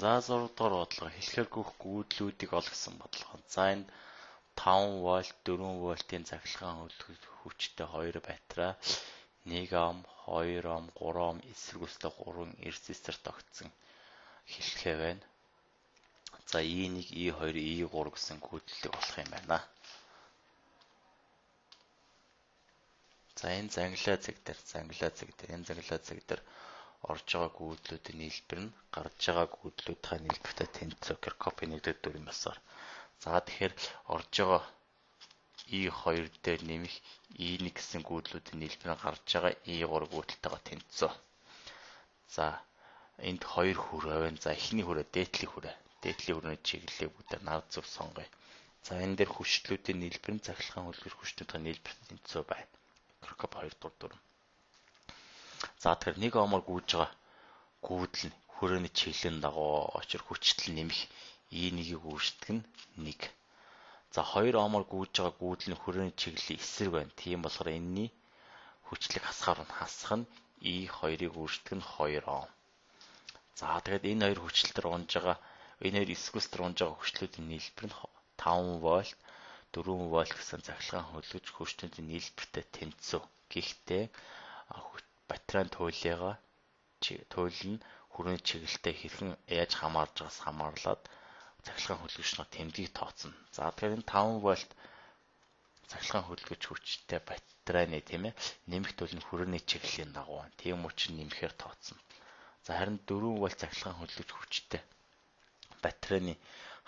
За 6 дугаар бодлого хэлэхээр гүөх гүйдлүүдийг ол гэсэн бодлого. За энд 5 вольт 4 вольтын цахилгаан хүчтэй 2 батарей 1 ом, 2 ом, 3 ом эсэргүүцтэй 3 резистор тогтсон хэлхээ байна. За E1, E2, E3 гэсэн гүйдлийг олох юм байна. За энэ занглаа зэг дээр, энэ занглаа зэг дээр орж байгаа гүйдлүүдийн нийлбэр нь гарч байгаа гүйдлүүдийн нийлбэртэй тэнцүү Киркопын 1-р дүрм ёсоор. За тэгэхээр орж байгаа E2 дээр нэмэх E1 гэсэн гүйдлүүдийн нийлбэр нь гарч байгаа E3 гүйдэлтэйгээ тэнцүү. За энд хоёр хүрээ байна. За эхний хүрээ дээдлийн хүрээ. Дээдлийн хүрээний чиглэлийг бүгдээр нар зөв сонгоё. За энэ дээр хүчлүүдийн нийлбэр нь цахилгаан хөлгөр хүчнүүдийн нийлбэртэй тэнцүү байна. Киркоп 2 дугаар дүрм. За тэгэхээр нэг омор гүйж байгаа гүйдэл нь хүрээний чиглэлийн дагуу очир хүчтэл нэмэх E1-ийг үүсгэх нь 1. За 2 омор гүйж байгаа гүйдэл нь хүрээний чиглэлийн эсрэг байна. Тийм болохоор энэний хүчлийг хасахаар нь хасах нь E2-ыг үүсгэх нь 2 ом. За тэгээд энэ хоёр хүчлэл төр унж байгаа энэ хоёр эсвгүүс төр унж байгаа хүчлүүдийн нийлбэр нь 5 вольт 4 вольт гэсэн цахилгаан хөлгөж хүчнүүдийн нийлбэртэй тэнцүү. Гэхдээ батарейн туйлыгаа туйл нь хүрээний чиглэлтэй хэрхэн яаж хамаарж байгаас хамаарлаад цахилгаан хөлгөчнөө тэмдгийг тооцно. За тэгэхээр энэ 5 вольт цахилгаан хөлгөч хүчтэй батарейны тийм ээ нэмэх туйл нь хүрээний чиглэлийн дагуу байна. Тийм учраас нэмэхээр тооцно. За харин 4 вольт цахилгаан хөлгөч хүчтэй батарейны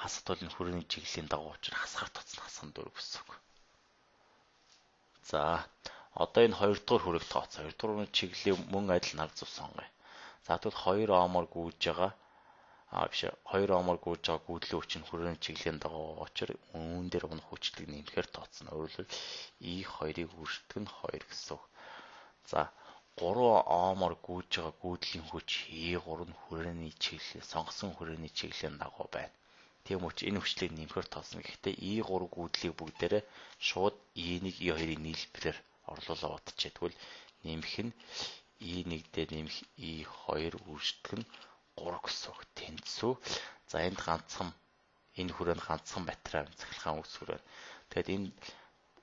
хасах туйл нь хүрээний чиглэлийн дагуу учраас хасахаар тооцно. Хасах нь 4 гэсэн үг. За одоо энэ 2 дугаар хүрээг тооцоо. 2 дугаар хүрээний чиглэлийн мөн адил нар зөв сонгоё. За тэгвэл 2 омор гүйж байгаа 2 омор гүйж байгаа гүйдлийн хүч нь хүрээний чиглэлийн дагуу учраас үүн дээр унах хүчлийг нэмэхээр тооцно. Өөрөлдвөл E2-ыг үрждэг нь 2 гэсэн үг. За 3 омор гүйж байгаа гүйдлийн хүч E3 нь хүрээний чиглэл сонгосон хүрээний чиглэлийн дагуу байна. Тийм учраас энэ хүчлийг нэмэхээр тооцно. Гэхдээ E3 гүйдлийг бүгдээрээ шууд E1, E2-ын нийлбэрээр орлуулаа бодчихъя. Тэгвэл нэмэх нь E1 дээр нэмэх E2 үрждэг нь 3 гэсэн үг тэнцүү. За энд ганцхан энэ хүрээнд ганцхан батарей цахилгаан үүсвэр байна. Тэгэхээр энэ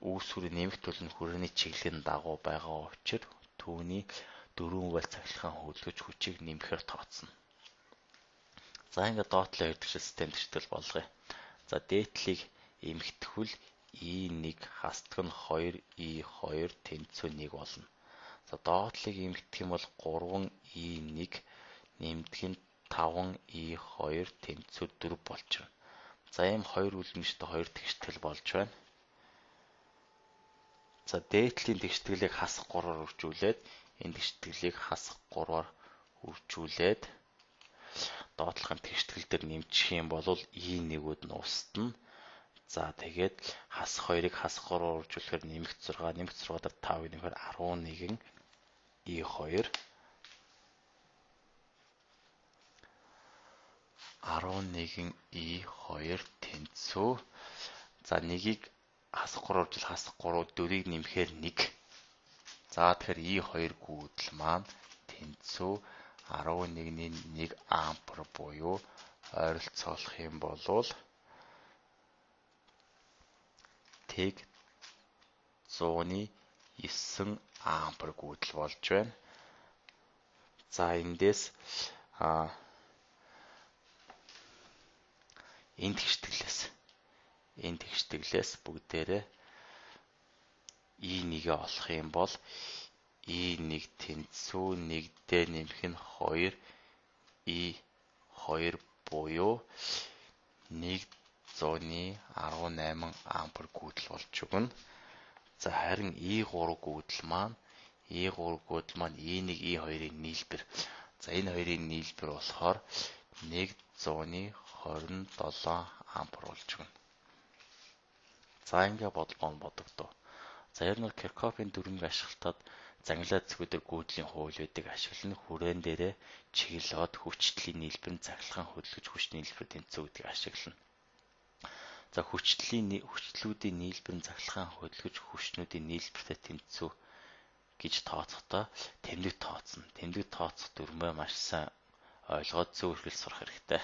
үүсвэрийн нэмэх тул нь хүрээний чиглэлийн дагуу байгаа учраас түүний 4 вольт цахилгаан хөлгөж хүчийг нэмэхээр тооцно. За ингээд доотлоо эрдэгшил систем тэгштэл болгоё. За дээдлийг эмхтэхвэл E1 хасдаг нь 2 E2 тэнцүү 1 болно. За доотлыг эмхтэх юм бол 3 E1 нэмдэг нь 5 E2 тэнцүү 4 болчихно. За ийм хоёр үлэмжтэй хоёр тэгштгэл болж байна. За дээдлийн тэгштгэлийг хасах 3-аар үржүүлээд энэ тэгштгэлийг хасах 3-аар үржүүлээд доотлохын тэгштгэл дээр нэмчих юм бол E1-үүд нь устна. За тэгээд хасах 2-ыг хасах 3-аар үржүүлэхээр нэмэх 6, нэмэх 6 дээр 5-ыг нэмэхээр 11 E2 11 E2 тэнцүү. За 1-ийг хасах 3 үржил хасах 3 4-ийг нэмэхээр 1. За тэгэхээр E2 гүйдэл маань тэнцүү 11-ний 1 ампер буюу ойролцоолох юм бол тэг 109 ампер гүйдэл болж байна. За эндээс энэ тэгштгэлээс бүгдээрээ E1-ийг олох юм бол E1 тэнцүү 1 дээр нэмэх нь 2 E2 буюу 118 ампер гүйдэл болж өгнө. За харин E3 гүйдэл маань E1 E2-ын нийлбэр. За энэ хоёрын нийлбэр болохоор 127 ампер болж өгнө. За ингээ бодлого нь бодогдов. За ер нь Киркопын дүрмийг ашиглалтад занглаа зэгүүдээр гүйдлийн хуулиудыг ашиглан хүрээн дээрээ чиглэл од хүчтлийн нийлбэр нь цахилгаан хөдөлгөж хүчний нийлбэр тэнцүү гэдгийг ашиглана. За хүчлүүдийн нийлбэр нь цахилгаан хөдөлгөж хүчнүүдийн нийлбэртэй тэнцүү гэж тооцохдоо тэмдэг тооцно. Тэмдэг тооцох дүрмээ маш сайн ойлгоод зөв эрхэл сурах хэрэгтэй.